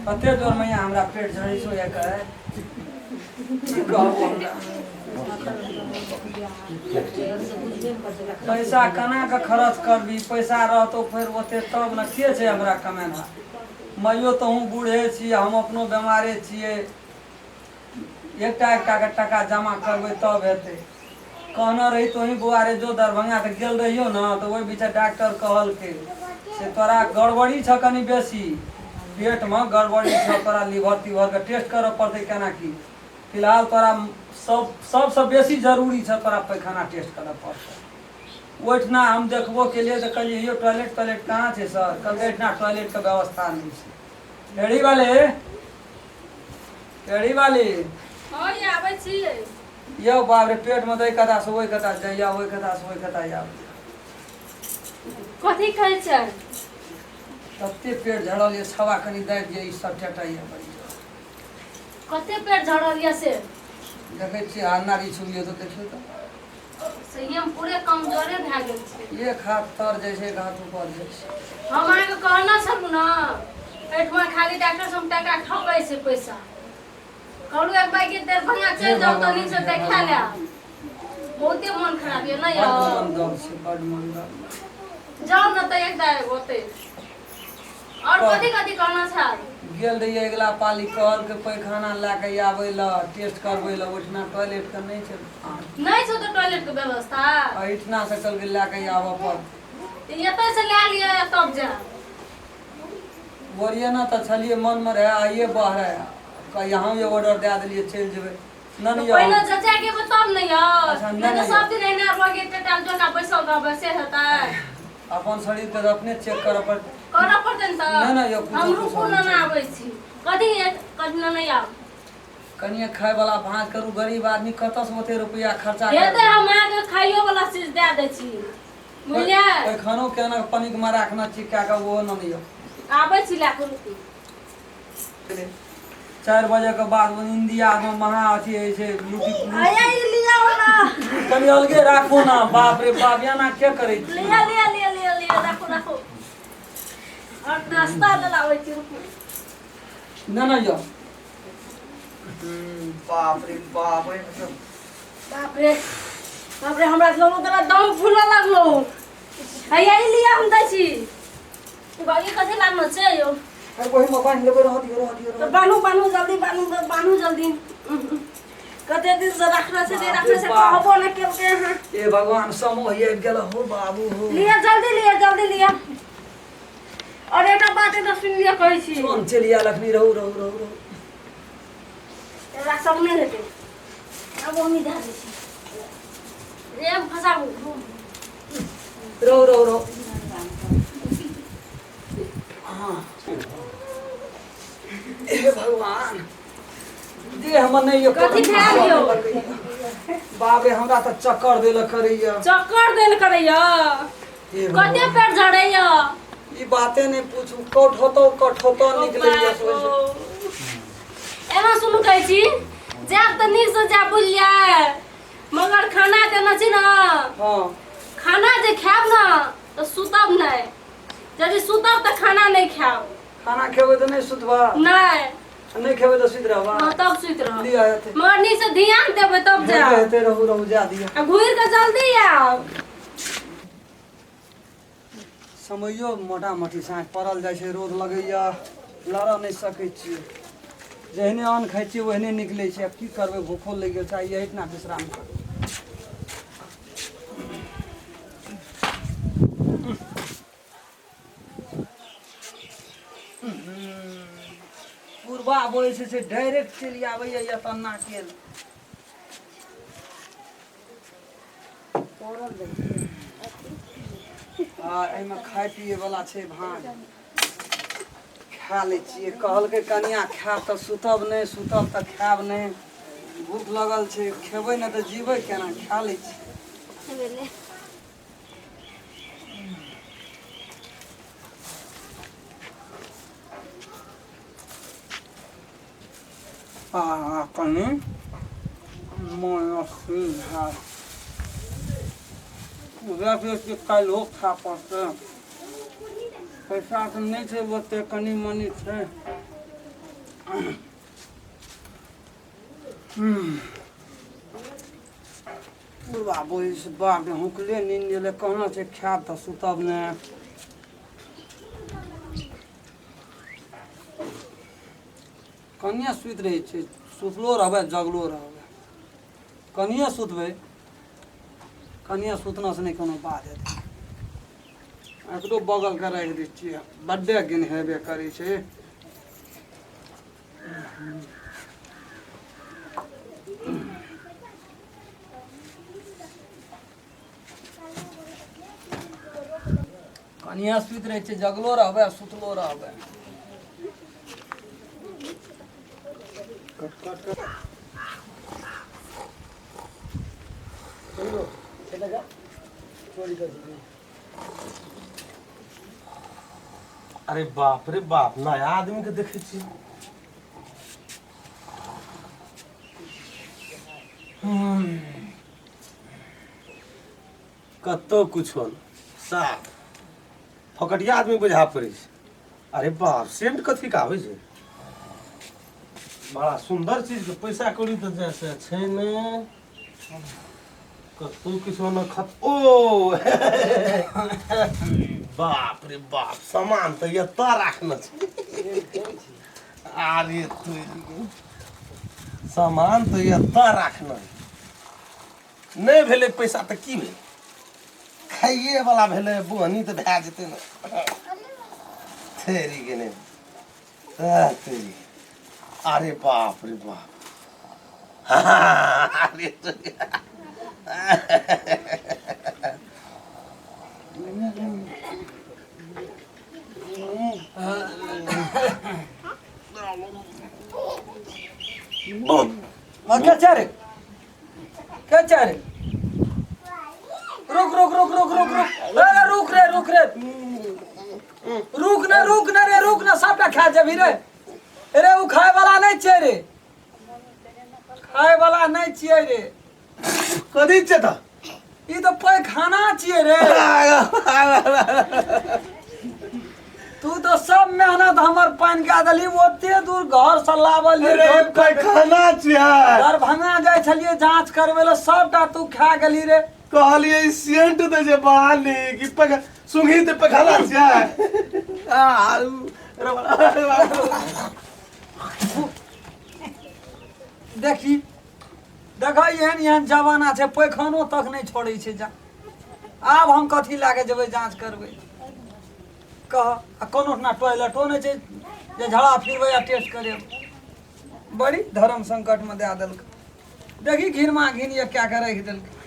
कते जोर मैया हमरा पेट झड़ी छौ या कहे की कहबो हमरा पैसा केना के खर्च करबी पैसा रहतो फेर ओते तब ने के छै हमरा कमेना मैयो तहूँ बूढ़े छी हम अपनो बेमारे छियै एकटा एकटा के टाका जमा करबै तब हेतै कहने रही तोही बौआ रे जो दरभंगा तऽ गेल रहियो ने तऽ ओहि बीच डॉक्टर कहलकै से तोरा गड़बड़ी छह कनि बेसी पेटमे गड़बड़ी छह तोरा लीवर तीवरके टेस्ट करऽ पड़तै केना की फिलहाल तोरा सब सबसँ बेसी जरूरी छह तोरा पैखाना टेस्ट करऽ पड़तै ओहिठिना हम देखबो केलियै तऽ कहलियै यौ टॉयलेट तॉयलेट कहाँ छै सर कहलकै एहिठिना टॉयलेटके व्यवस्था नहि छै एड़ी वाले एड़ी वाली हँ ये आबै छी यौ बाप रे पेट में तऽ एहि कता से ओहि कता जाइया ओहि कता से ओहि कता आबै कथी कहै छै तते पेट झड़ल ये छवा कनि दाबि दिअ ई सब टेटाइया बड़ी जोर। कते पेट झड़ल यऽ से देखै छियै आ नारी छुबियौ तऽ देखियौ तऽ सही हम पूरे कमजोरे भए गेल छै एक हाथ तर जाइ छै एक हाथ ऊपर जाइ छै हम अहाँके कहने छलहुँ ने एहिठमा खाली डॉक्टर सब टाका ठकै छै पैसा कहलहुँ एक बाइक दरभंगा चलि जाउ तऽ नीकसँ देखा लेब बहुते मन खराब यऽ ने यौ बड्ड मन दब छै बड्ड मन दब जाउ ने तऽ एक दाइ ओतै आओर कथी कथी कहना छल गेल रहियै अगिला पाली कहलकै पैखाना लए कऽ आबै लए टेस्ट करबै लए ओहिठिना टॉयलेटके नहि छै नहि छौ तऽ टॉयलेट के व्यवस्था एहिठिना से कहलकै लए कऽ आबऽ पड़तै एतै से लए लिअ तब जायब ओरियना तऽ छलियै मनमे रहै आइए बहरे यहाँ ये ऑर्डर दए देलियै चलि जेबै नहि नहि पहिने जचा के एबै तब ने यौ अच्छा, नहि नहि, तऽ नहि। सब दिन एहिना रोगी टेटाल जोका बैसल रहबै से हेतै अपन शरीरके तऽ अपने चेक करऽ पड़तै करऽ पड़तै ने तऽ नहि, नहि, यौ, कुछो- हम कुछो रुकू नहि ने छै। आबै छी कथी कथी नहि आब कनिए खाय वाला भाँज करू गरीब आदमी कतऽसँ ओते रुपैआ खर्चा हेतै करतै हम अहाँके खाइयो वाला चीज दए दै छी बुझलियै पैखानो केना पनिक मे राखना छी कए कऽ ओहो नहि यौ आबै छी लए कऽ रुकू 4 बजे के बाद ओ इंडिया मे महा अथी होइ छै लूटी आया ई लिया ना कनि अलगे राखू ना बाप रे बाप एना के करै छी लिया लिया लिया लिया लिया राखू राखू और नाश्ता दिलाबै छी रुकू ना ना यौ बाप रे बाप ओहिमे सब बाप रे बाप रे हमरा लगलो तोरा दम फूलऽ लगलो हैया ई लिया हम दै छी ई कथी लागलो छै यौ अरे ओहिमे बान्हि लेबै रहऽ दियौ रहऽ दियौ तऽ बान्हू बान्हू जल्दी बान्हू बान्हू जल्दी कते दिन से रखने छै नहि रखने छै बाप रे बाप। कहबो नहि केलकै अहाँ ए भगवान समूह आबि गेल हो बाबू हो लिअ जल्दी लिअ जल्दी लिअ और एकटा बात एकदम सुनि लिअ कहै छी कोन चलि आयल अखनी रहू रहू रहू रहू एकरा सब नहि हेतै आब मम्मी दए दै छी रे हम फसाबू रहू रहू रहू हाँ हे भगवान देह में नहीं ये कथी भेल यौ? बाप रे हमरा तऽ चक्कर देल करैया चक्कर देल करैया हे कते भगवान। पेट झड़ैया ई बाते नहीं पूछू कट होतो कट होतो निकलैया सोच एना सुनू कहै छी जायब तऽ नीकसँ जायब बुझलियै मगर खाना देना छी ने हाँ खाना जे खायब ने तऽ सुतब नहि यदि सुतब तऽ खाना नहि खायब खाना खेबै तऽ नहि सुतबा नहि नहि खेबै तऽ सुति रहबा हाँ तब सुति रहब लिअ हेतै मगर नीकसँ ध्यान देबै तब हेतै जायब हेतै रहू रहू जा दिअ आ घुरि कऽ जल्दी आयब समयो मोटा मोटी साँझ पड़ल जाइ छै रौद लगैया लड़ऽ नहि सकै छियै जहने अन्न खाइ छियै ओहने निकलै छै आब की करबै भूखो लागि गेल छै आइ एहिठिना विश्राम करबै पूर्वा बहै छै से डायरेक्ट चलि आबैया एतऽ नाकेल आ एहिमे खाय पियै वाला छै भाँज खा लै छियै कहलकै कनिया खायब तऽ सुतब नहि सुतब तऽ खायब नहि भूख लगल छै खेबै नहि तऽ जीबै केना खा लै छी आ कनि मोन अस्थिर भए देखियौ कि काल्हिओ खाय पड़तै पैसा तऽ नहि छै ओते कनि मनि छै बुढ़बा बोली से बाप रे हुकले नींद गेलै कहना छै खायब तऽ सुतब ने कनिए सुति रहै छै सुतलो रहबै जगलो रहबै कनिए सुतबै कनिए सुतनासँ नहि कोनो बात हेतै एकरो बगलके राखि दै छियै बड्डे गिन हेबे करै छै कनिया सुति रहै छै जगलो रहबै आ सुतलो रहबै अरे बाप रे बाप नया आदमी के देखे छी कतौ कुछो न साफ फकटिया आदमी बुझा पड़ै छै अरे बाप सेंट कथी के आबै छै बड़ा सुंदर चीज के पैसा कौड़ी तऽ जैसे छै ने कतौ किछो न खत ओ बाप रे बाप सामान तऽ एतऽ राखने छै अरे तू सामान तऽ एतऽ राखने नहि भेलै पैसा तऽ की भेलै खाइए वाला भेलै बोहनी तऽ भए जेतै ने थेरी गेलै तेरी अरे बाप रे बाप अरे के छै रे के छै रे रुक रुक रुक रुक रुक रुक अरे रुक रे रुक रे रुक ने रुक ने रे रुक ने सबटा खा जेबही रे अरे उ खाय वाला नहीं छियै रे खाय वाला नहीं छियै रे कथी छै तऽ ई तऽ पैखाना छियै रे तू तऽ सब मेहनत हमर पानि कए देली ओते दूर घर से लावल अरे पैखाना छियै दरभंगा जाइ छलियै जाँच करबै लए सबटा तू खा गेली रे कहलियै सेंट दै छै बड़ा नीक ई पैखा सुंघी तऽ पैखाना छियै आ देखी देख एहन एहन जमाना छै पैखानो तक नहि छोड़ै छै जा आब हम कथी लए कऽ जेबै जाँच करबै कह आ कोनो ठना टॉयलेटो नहि छै जे झड़ा फिरबै आ टेस्ट करेबै बड़ी धर्म संकटमे दए देलकै देखी घिनमा घिन कए कऽ राखि देलकै।